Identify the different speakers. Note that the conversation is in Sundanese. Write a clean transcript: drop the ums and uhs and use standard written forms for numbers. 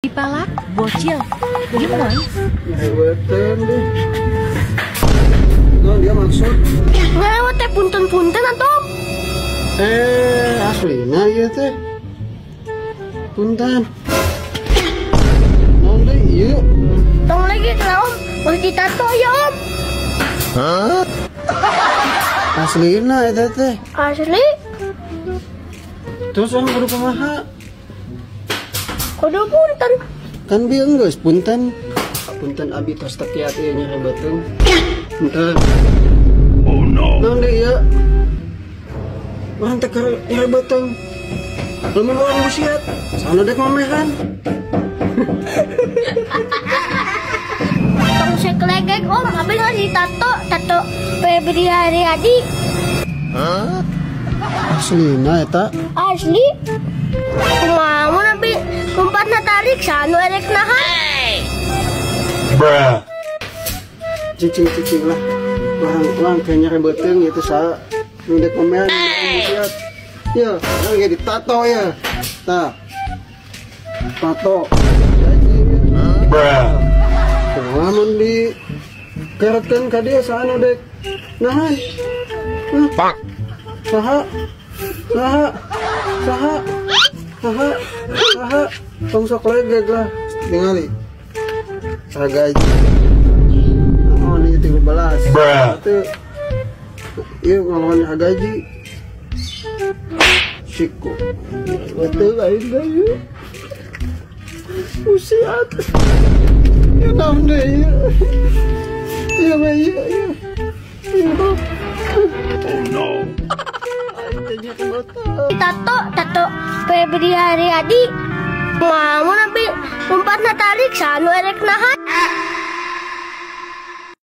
Speaker 1: Dipalak, bocil, gemoy.
Speaker 2: Nyeri deh. Nah, dia maksud.
Speaker 3: Ngelewat teh punten-punten atuh.
Speaker 2: Aslina ieu teh. Punten. Naon deui ieu?
Speaker 3: Tong lagi lah om, masih ditato ya om.
Speaker 2: Hah? Aslina eta teh.
Speaker 3: Asli?
Speaker 2: Terus orang kudu kumaha?
Speaker 3: Kudu punten.
Speaker 2: Kan bieu geus punten. Punten abi tos teu kiat ieu nyeri beuteung. Punten.
Speaker 4: Oh no.
Speaker 2: Naon deui ieu? Urang teh keur nyeri beuteung. Lamun urang busiat, sana dek mamehan.
Speaker 3: Tong sekelegek om, abi ngasih tato, tato Febri Haryadi.
Speaker 2: Hah? Aslina eta?
Speaker 3: Asli. Kumaha mun abi lumpatna tarik sanu erek nahan.
Speaker 4: Bruh.
Speaker 2: Cicing-cicing lah. Orang-orang kayak nyeri beuteung itu sa nu dek mamehan busiat. Ya, orang ge ditato ya. Tah. Tato.
Speaker 4: Bruh.
Speaker 2: Kumaha mun di keretkeun ka dieu saha nu dek nahan?
Speaker 4: Pak.
Speaker 2: Saha? Saha? Saha? Saha? Saha? Tong sok legeg lah tingali. Sagaji. Oh, ini 13.
Speaker 4: Bruh.
Speaker 2: Itu ieu ngalawan hagaji. Siku. Betul lain deui. Usiat. Ya naon deui ieu. Ieu mah ieu ieu. Ieu mah.
Speaker 4: Oh no.
Speaker 3: Tato, tato Febri Haryadi. Kumaha mun abi lumpatna tarik sanu erek nahan.